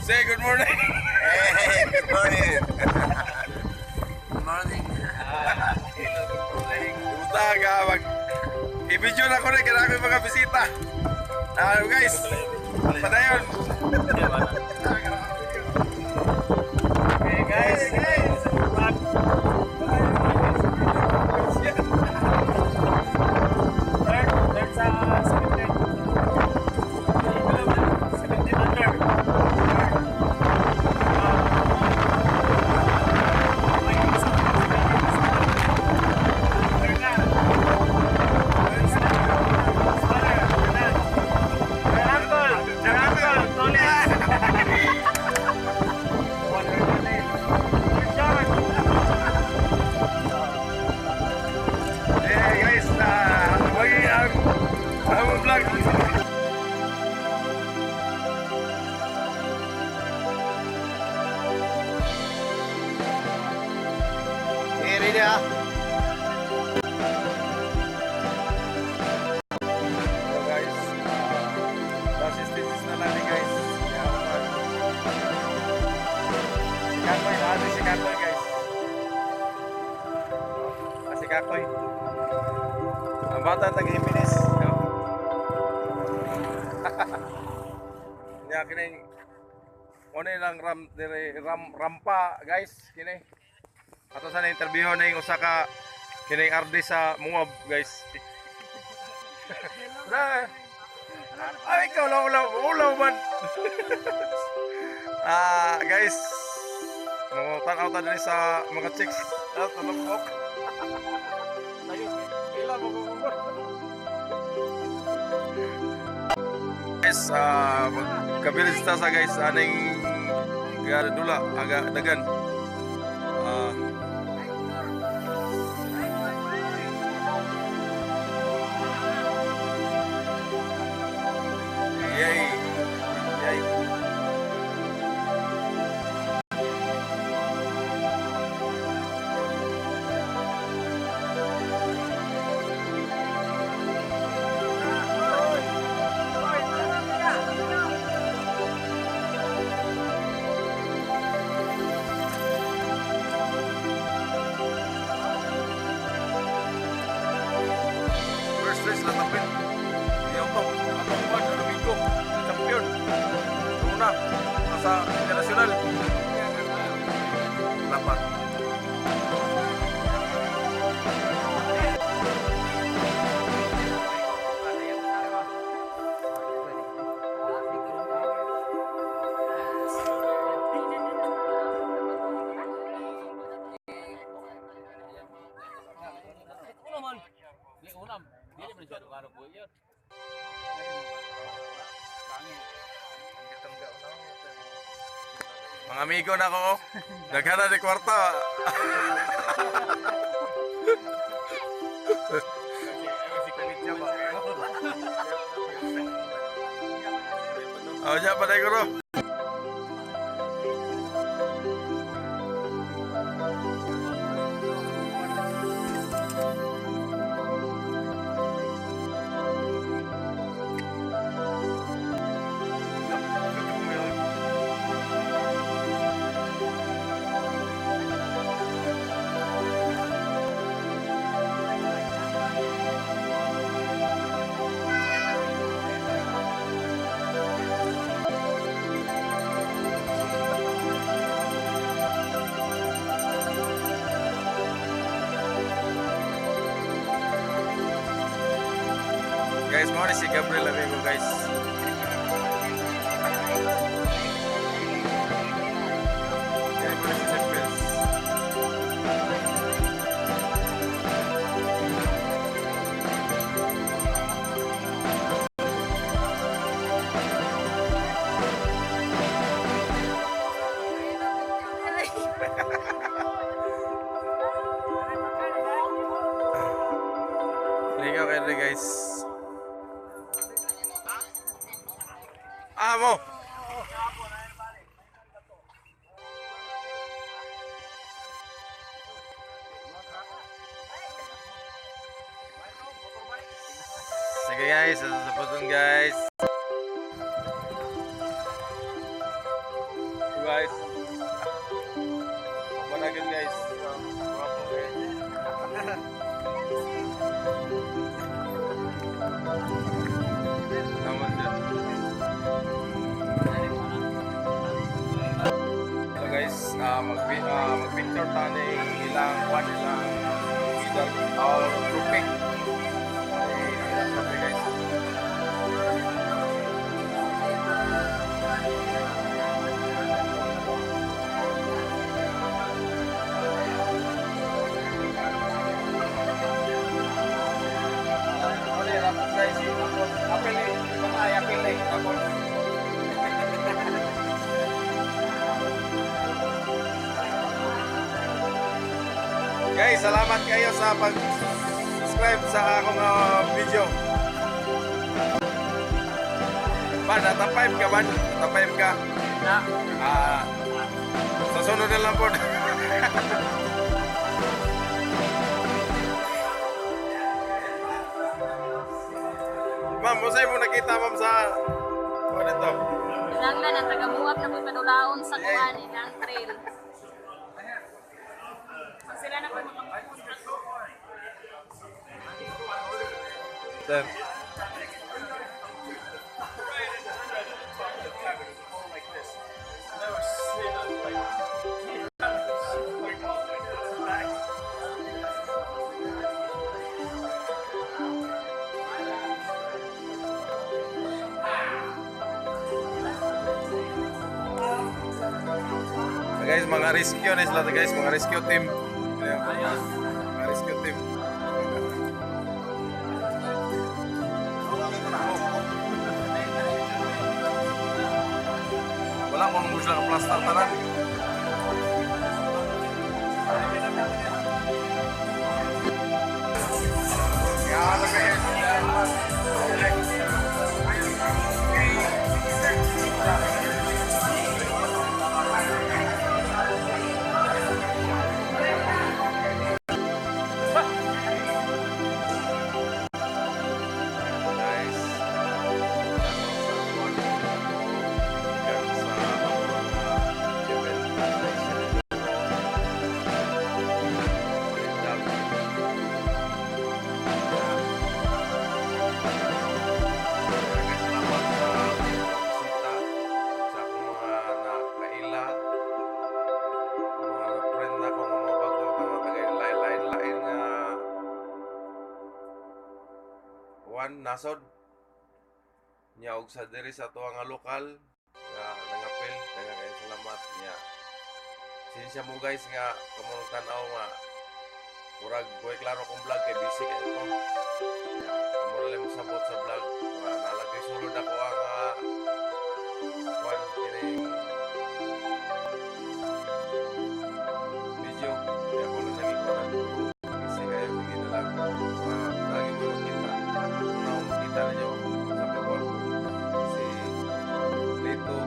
Say good morning. Hey, good morning. Good morning. Kumusta ka? Mag i-video na ko rin kaya ako yung mga bisita. Ah, guys. Padayon. Okay guys, guys. Third sa 17. 17 under. Third na. Uncle, uncle, Tony. John. Hey guys, magi ang vlog. Hey, ready ah? Hello guys. Last stages na namin, guys. Yeah, si Kakoy, ate si Kakoy, guys. Ah, si Kakoy. Ang bata taga Jimenez. No? Nya kining mo lang ram dire ram rampa, guys, kini. Ato sa na-interview na yung usa ka kining RD sa Muab, guys. Na. Ay, ikaw lang ulaw, ulaw man. Ah, guys. Mo tanaw ta diri sa mga chicks. Ah, tulok. Ila mo ko. Guys, magkabilis ta sa guys aning dula aga dagan. Ah. Yay! Yay! First place Latapin. Yung to, atong one, Domingo, champion. Una, sa international. Lapat. Di unam, dili man siya karo po yun. Mga amigo na ko. Daghana ni kwarta. Oh, siya pa ko. Guys, mo ni si Gabriel amigo, guys. Guys, mo ni si Jeff. Ligaw kayo rin, guys. Ah, mo! Sige guys, sa guys. Guys. Managin, guys. Gwapo, guys. Tama dyan. So guys, mag-picture ta ni ilang kwan, ilang medal or trophy. Ay, ilang trophy, guys. Ano yung rapos, guys? Rapos. Apel eh. Baka ay apel eh. Rapos. Guys, salamat kayo sa pag-subscribe sa akong video. Ban, nata 5 ka, ban? Nata 5 ka? Na. Ah, sa sunod na lang po. Ma'am, unsay mo nakita, ma'am, sa ano dito? Kinahanglan ang taga-Muab na mo'y padulaon sa kuan ilang trail. Pag sila na po makapunta. Sir. Guys, mga rescue na sila, guys, mga rescue team. Ayan. Mga rescue team. Wala mong gusto ka plaster tanan. Guys, sa event sa Isla Salamat sa bisita sa akong mga nakaila, mga na-friend na akong mga bago, mga taga lain-lain nga one nasod nya og sa diri sa atuwa nga lokal nga nangapil, daghang kayong salamat. Nya sinsya mo, guys, nga kamo tan-aw nga murag buhay klaro kong vlog kay busy kay ko. Nya kamo na lang mosabot sa vlog, mura nalagay sulod ako ang kwan kining video kaya ako lang naging busy kayo. Sige na lang, lagi mo makita, una ko makita ninyo sa kagwapo si Lito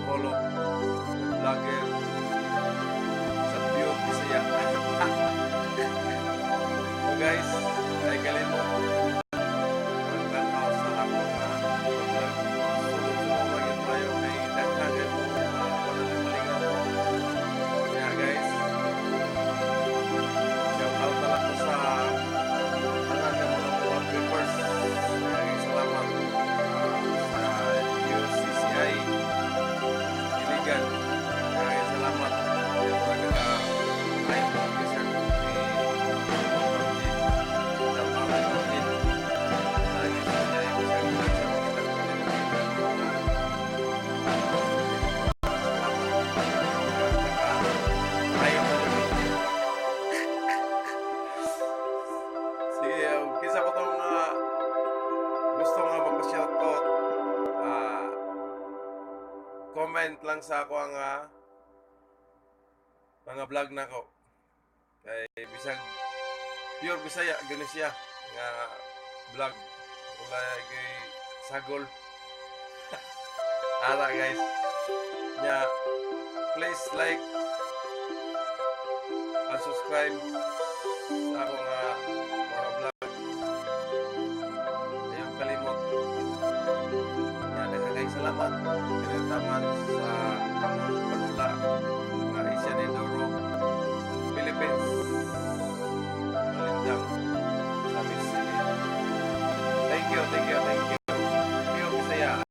Holo, vlogger sa Pure Bisaya. So guys, ay kalimot magtanaw sa ako nga vlog. Sunod-sunod lang tayo kay daghan kayo mo wala na malingaw ko. Kaya guys, shout out na lang ko sa tanan nga mga Muab members. Maraming salamat sa UCCI Iligan. Maraming salamat. Kaya mura ka ay officer ni Ma'am Jean. Shout out kay Ma'am Jean. Sa UCCI, bisag sa makita ko sila makita ng mga salamat. Ayaw na yun. Sige, kinsa ko tong gusto nga magpa-shoutout, comment lang sa ako ang mga vlog nako. Kay bisag pure Bisaya gani siya nga vlog. Wala kay sagol. Ara, guys. Nya please like and subscribe sa ako nga mga vlog. Ayaw kalimot. Nya daghang kay salamat. Taman.